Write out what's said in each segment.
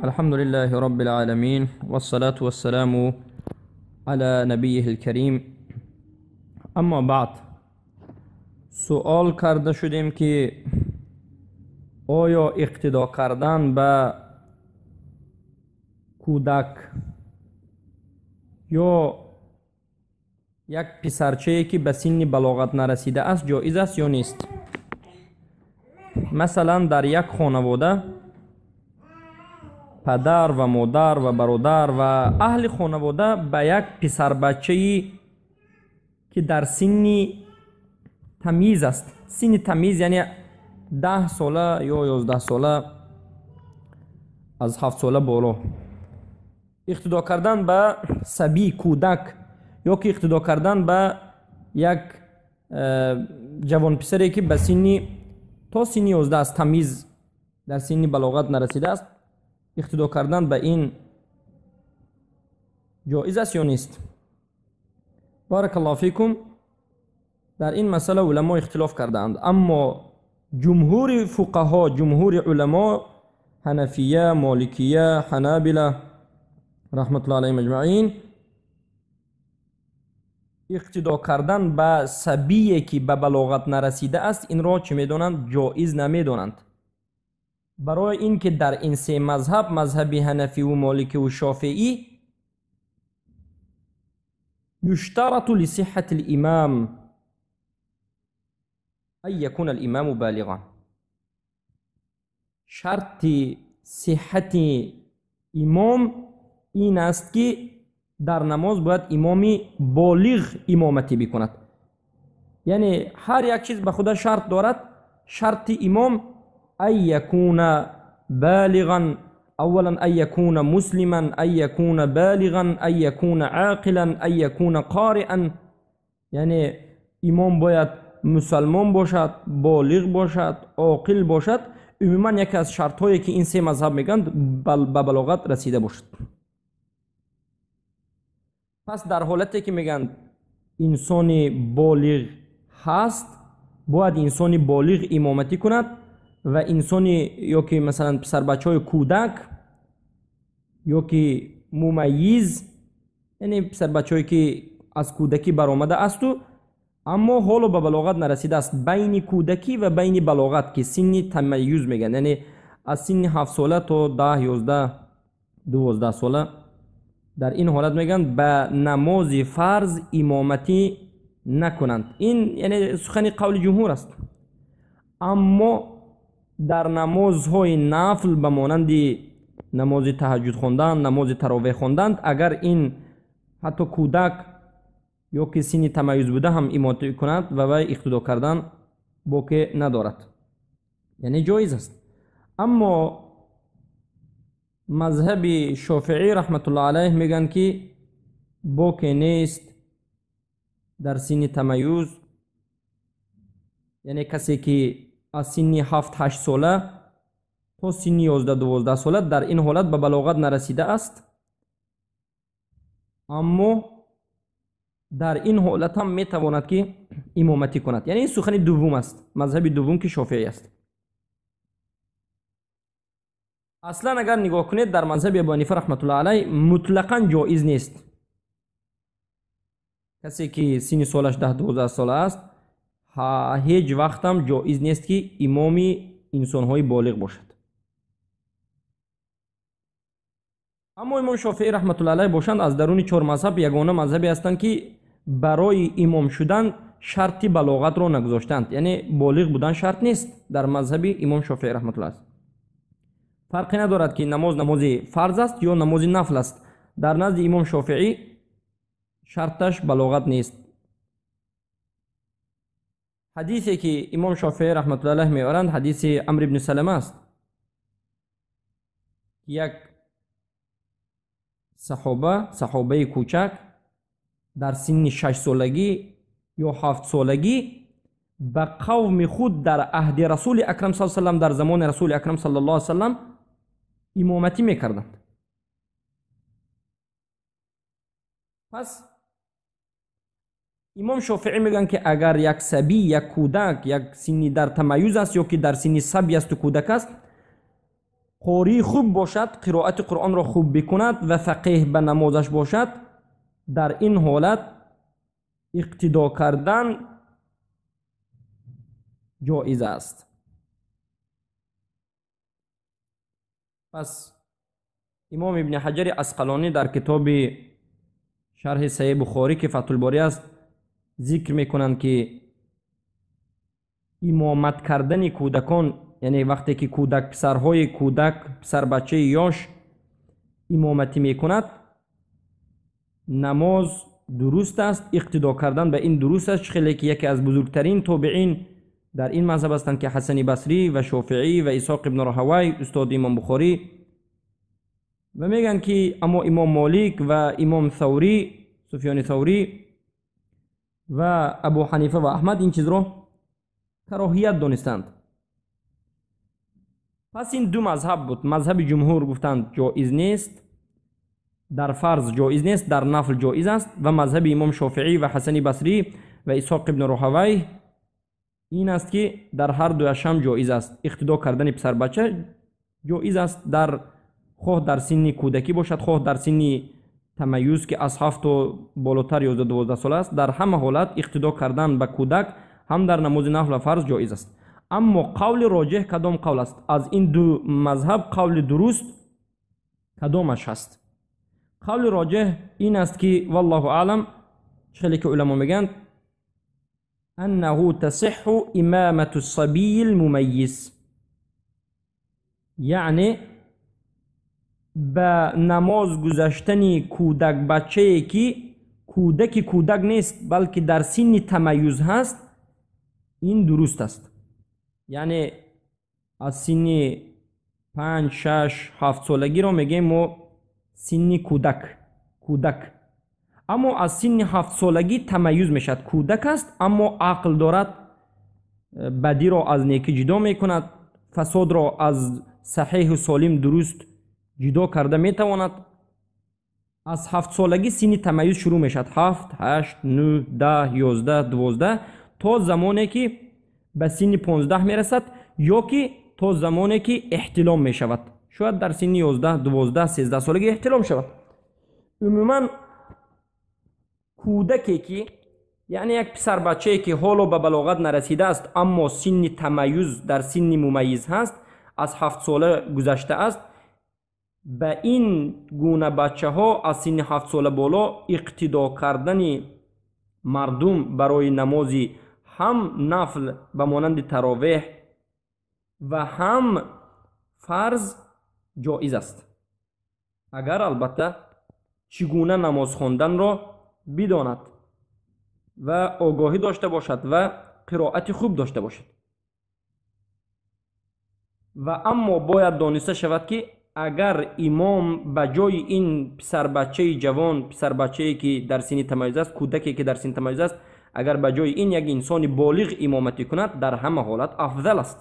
الحمد لله رب العالمين والصلاة والسلام على نبيه الكريم. اما بعد، سؤال کرده شدیم که آیا اقتدا کردن به کودک یا یک پسرچه که به سن بلاغت نرسیده است جایز است یا نیست؟ مثلا در یک خانواده پدر و مادر و برادر و اهل خانواده به یک پسر بچه‌ای که در سن تمیز است، سن تمیز یعنی 10 ساله یا 11 ساله، از 7 ساله بالا، اقتدا کردن به صبی کودک یا که اقتدا کردن به یک جوان پسری که به سن تا سن 11 است، تمیز در سن بلاغت نرسیده است، اقتدا کردن به این جایز است یا نیست؟ بارک الله فیکم. در این مسئله علما اختلاف کردند، اما جمهور فقها، جمهور علما، حنفیه، مالکیه، حنابله رحمت الله علیهم اجمعین، اقتدا کردن به صبیه که به بلاغت نرسیده است این را چه میدانند؟ جایز نمیدانند. برای اینکه در این سه مذهب، مذهب حنفی و مالکی و شافعی، یشترط لصحة الامام ان یکون الامام بالغا. شرط صحت امام این است که در نماز باید امامی بالغ امامتی بکند. یعنی هر یک چیز به خود شرط دارد. شرط امام ان یکون بالغا، اولا ان یکون مسلما، ان یکون بالغا، ان یکون عاقلا، ان یکون قارئا. یعنی امام باید مسلمان باشد، بالغ باشد، عاقل باشد. عموما یکی از شرط هایی که این سه مذهب میگن به بلاغت رسیده باشد. پس در حالتی که میگن انسان بالغ هست، باید انسان بالغ امامتی کند و انسان یا که مثلا پسر بچه های کودک یا که ممیز، یعنی پسر بچه هایی که از کودکی برآمده است و اما حالا به بلاغت نرسیده است، بین کودکی و بین بلاغت که سن تمیز میگن، یعنی از سن 7 ساله تا 10، 11، 12 ساله، در این حالت میگن به نماز فرض امامتی نکنند. این یعنی سخن قول جمهور است. اما در نمازهای نفل به مانند نماز تهجد خواندن، نماز تراویح خواندن، اگر این حتی کودک یا که سن تمیز بوده هم امامتی کند و وی اقتدا کردن باکی ندارد، یعنی جایز است. اما مذهب شافعی رحمت الله علیه میگن که باکی نیست در سن تمیز، یعنی کسی که از سن 7-8 ساله تا سن 11-12 ساله در این حالت به بلاغت نرسیده است، اما در این حالت هم میتواند که امامتی کند. یعنی این سخن دوم است، مذهب دوم که شافعی است. اصلا اگر نگاه کنید در مذهب ابو حنیفه رحمت الله علیه مطلقا جایز نیست کسی که سن سالش 10-12 ساله است، هیچ وقت هم جایز نیست که امامی انسانهای بالغ باشد. اما امام شافعی رحمت الله علیه باشند از درون 4 مذهب یگانه مذهبی هستند که برای امام شدن شرط بلاغت را نگذاشتند، یعنی بالغ بودن شرط نیست در مذهب امام شافعی رحمت الله است. فرقی ندارد که نماز نماز فرض است یا نماز نفل است، در نزد امام شافعی شرطش بلاغت نیست. حدیثی که امام شافعی رحمت الله علیه میآورند حدیث عمرو بن سلمه است. یک صحابه کوچک در سن 6 سالگی یا 7 سالگی به قوم خود در عهد رسول اکرم صلی الله علیه و سلم، در زمان رسول اکرم صلی الله علیه و سلم امامتی میکردند. پس امام شافعی میگن که اگر یک صبی، یک کودک، یک سنی در تمیز است یا که در سن صبی است و کودک است، қории хуб бошад, қироати Қуръонро хуб бикунад ва фақеҳ ба намозаш бошад, дар ин ҳолат иқтидо кардан ҷоиз аст. Пас имом Ибни Ҳаҷари Асқалонӣ дар китоби шарҳи Саҳеҳи Бухорӣ, ки Фатҳулборӣ аст, зикр мекунанд, ки имомат кардани кӯдакон, яъне вақте ки кӯдак, писарҳои кӯдак, писарбачаи ёш имоматӣ мекунад, намоз дуруст аст, иқтидо кардан ба ин дуруст аст. Хеле ки яке аз бузургтарин тобеин дар ин мазҳаб ҳастанд, ки Ҳасани Басрӣ ва Шофеӣ ва Исҳоқ ибн Роҳавай, устоди имом Бухорӣ, ва мегӯянд, ки аммо имом Молик ва имом Саврӣ, Суфёни Саврӣ ва Абу Ҳанифа ва Аҳмад ин чизро кароҳият донистанд. Пас ин ду мазҳаб буд. Мазҳаби ҷумҳур гуфтанд ҷоиз нест, дар фарз ҷоиз нест, дар нафл ҷоиз аст, ва мазҳаби имом Шофеӣ ва Ҳасани Басрӣ ва Исҳоқ ибн Роҳавай ин аст, ки дар ҳар дуяш ҳам ҷоиз аст. Иқтидо кардани писарбача ҷоиз аст, дар хоҳ дар синни кӯдакӣ бошад, хоҳ дар синни тамаюз, ки аз 7 то болотар 11-12 сола аст. Дар ҳама ҳолат иқтидо кардан ба кӯдак ҳам дар намози нафл ва фарз ҷоиз аст. Аммо қавли роҷеҳ кадом қавл аст? Аз ин ду мазҳаб қавли дуруст кадомаш ҳаст? Қавли роҷеҳ ин аст, ки валлоҳу аълам, хеле ки уламо мегӯянд, аннаҳу тасиҳҳу имамату сабийи лмумаййиз, яъне ба намоз гузаштани кӯдакбачае, ки кӯдаки кӯдак нест, балки дар синни тамаюз ҳаст, ин дуруст аст. Яъне аз синни 5, 6, 7 солагиро мегӯем мо синни кӯдак, кӯдак. Аммо аз синни 7 солагӣ тамаюз мешавад. Кӯдак аст, аммо ақл дорад, бадиро аз некӣ ҷудо мекунад, фасодро аз саҳеҳу солим дуруст ҷудо карда метавонад. Аз 7 солагӣ синни тамаюз шурӯъ мешавад, 7, 8, 9, 10, 11, 12, то замоне ки ба синни 15 мерасад ё ки то замоне ки эҳтилом мешавад. Шояд дар синни 11, 12, 13 солагӣ эҳтилом шавад. Умуман кӯдаке ки, яъне як писарбачае ки ҳоло ба балоғат нарасидааст, аммо синни тамаюз дар синни мумайиз ҳаст, аз 7 сола гузаштааст, ба ин гуна бачаҳо аз синни 7 сола боло иқтидо кардани мардум барои намози ҳам нафл ба монанди таровеҳ ва ҳам фарз ҷоиз аст, агар албатта чӣ гуна намоз хонданро бидонад ва огоҳӣ дошта бошад ва қироати хуб дошта бошад. Ва аммо бояд дониста шавад, ки агар имом ба ҷои ин писарбачаи ҷавон, писарбачае ки дар синни тамаюз аст, кӯдаке ки дар синни тамаюз аст, агар ба ҷои ин як инсони болиғ имоматӣ кунад, дар ҳама ҳолат афзал аст.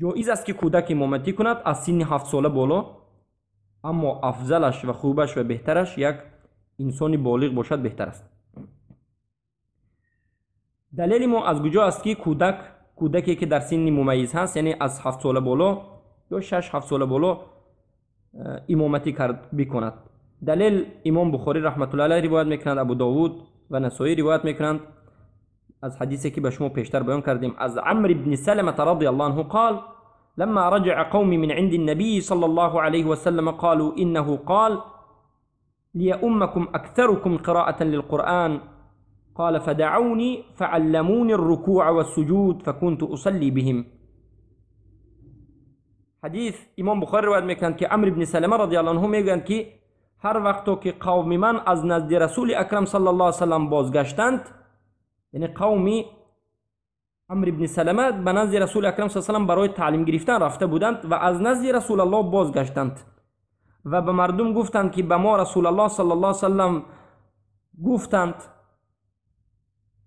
Ҷоиз аст, ки кӯдак имоматӣ кунад аз синни 7 сола боло, аммо афзалаш ва хубаш ва беҳтараш як инсони болиғ бошад беҳтар аст. Далели мо аз куҷо аст, ки кӯдак, кӯдаке ки дар синни мумайиз ҳаст, яъне аз 7 сола боло ё 6-7 сола боло имоматӣ бикунад? Далел имом Бухорӣ раҳматуллоҳи алайҳ ривоят мекунанд, Абу Довуд ва Насоӣ ривоят мекунанд аз ҳадисе ки ба шумо пештар баён кардем, аз Амр ибни Саламата радияллоҳу анҳу қол: لما رجع قومي من عند النبي صلى الله عليه وسلم قالوا إنه قال ليؤمكم أكثركم قراءة للقرآن قال فدعوني فعلموني الركوع والسجود فكنت أصلي بهم. ҳадис имом Бухорӣ ривоят мекунанд, ки Амр ибни Салама радияллоҳу анҳу мегӯянд, ки ҳар вақто ки қавми ман аз назди Расули Акрам саллаллоҳу алайҳи васаллам бозгаштанд, яъне қавми Амр ибни Салама ба назди Расули Акрам саллаллоҳу алайҳи васаллам барои таълим гирифтан рафта буданд ва аз назди Расулаллоҳ бозгаштанд ва ба мардум гуфтанд, ки ба мо Расулаллоҳ саллаллоҳу алайҳи васаллам гуфтанд,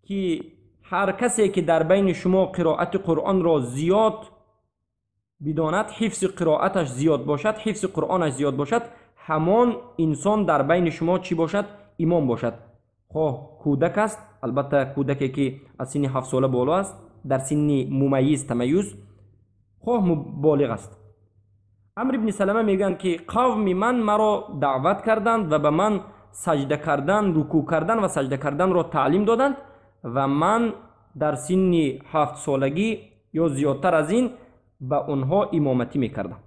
ки ҳар касе ки дар байни шумо қироати Қуръонро зиёд бидонад, ҳифзи қироаташ зиёд бошад, ҳифзи Қуръонаш зиёд бошад, ҳамон инсон дар байни шумо чӣ бошад? Имом бошад. Хоҳ кӯдак аст, албатта кӯдаке ки аз синни 7 сола боло аст, дар синни мумайиз тамаюз, хоҳ болиғ аст. Амр ибни Салама мегӯянд, ки қавми ман маро даъват карданд ва ба ман саҷда кардан, рукӯъ кардан ва саҷда карданро таълим доданд ва ман дар синни 7-солагӣ ё зиёдтар аз ин ба онҳо имоматӣ мекардам.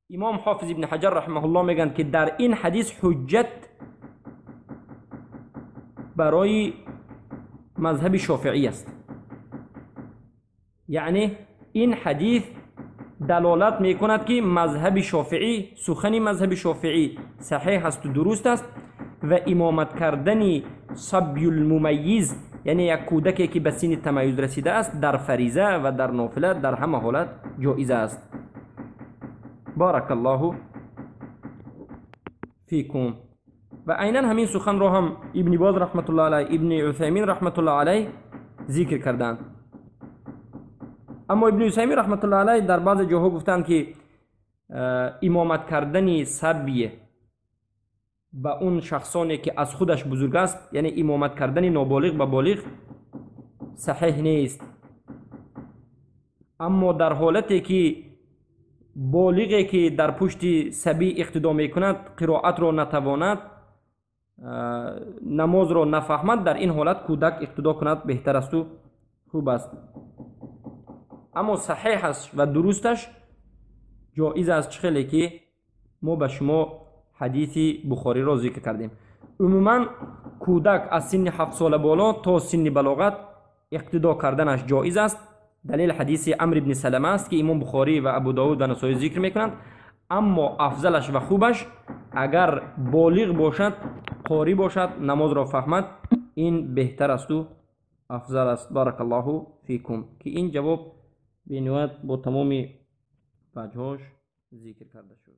Имом Ҳофиз ибни Ҳаҷар раҳимаҳуллоҳ мегӯянд, ки дар ин ҳадис ҳуҷҷат барои мазҳаби шофиӣ аст. Яъне ин ҳадис далолат мекунад, ки мазҳаби шофиӣ, сухани мазҳаби шофиӣ саҳеҳ асту дуруст аст ва имомат кардани сабюлмумайиз, яъне як кӯдаке, ки ба синни тамайюз расидааст, дар фариза ва дар нофила дар ҳама ҳолат ҷоиз аст. Баракаллоҳу фикум. Ва айнан ҳамин суханро ҳам Ибни Боз раҳматуллоҳ алайҳ, Ибни Усаймин раҳматуллоҳ алайҳ зикр карданд. Аммо Ибни Усаймин раҳматуллоҳ алайҳ дар баъзе ҷоҳо гуфтанд, ки имомат кардани сабие ба он шахсоне, ки аз худаш бузург аст, яъне имомат кардани ноболиғ ба болиғ саҳеҳ нест. Аммо дар ҳолате, ки болиғе, ки дар пушти сабӣ иқтидо мекунад, қироатро натавонад, намозро нафаҳмад, дар ин ҳолат кӯдак иқтидо кунад беҳтар асту хуб аст. Аммо саҳеҳ аст ва дурусташ ҷоиз аст, чӣ хеле ки мо ба шумо ҳадиси Бухориро зикр кардем. Умуман кӯдак аз синни 7-сола боло то синни балоғат иқтидо карданаш ҷоиз аст. Далел ҳадиси Амр ибни Салама аст, ки имом Бухорӣ ва Абу Довуд ва Насоӣ зикр мекунанд. Аммо афзалаш ва хубаш агар болиғ бошад, қорӣ бошад, намозро фаҳмад, ин беҳтар асту афзал аст. Баракаллоҳу фикум. Ки ин ҷавоб бениҳоят бо тамоми ваҷҳош зикр карда шуд.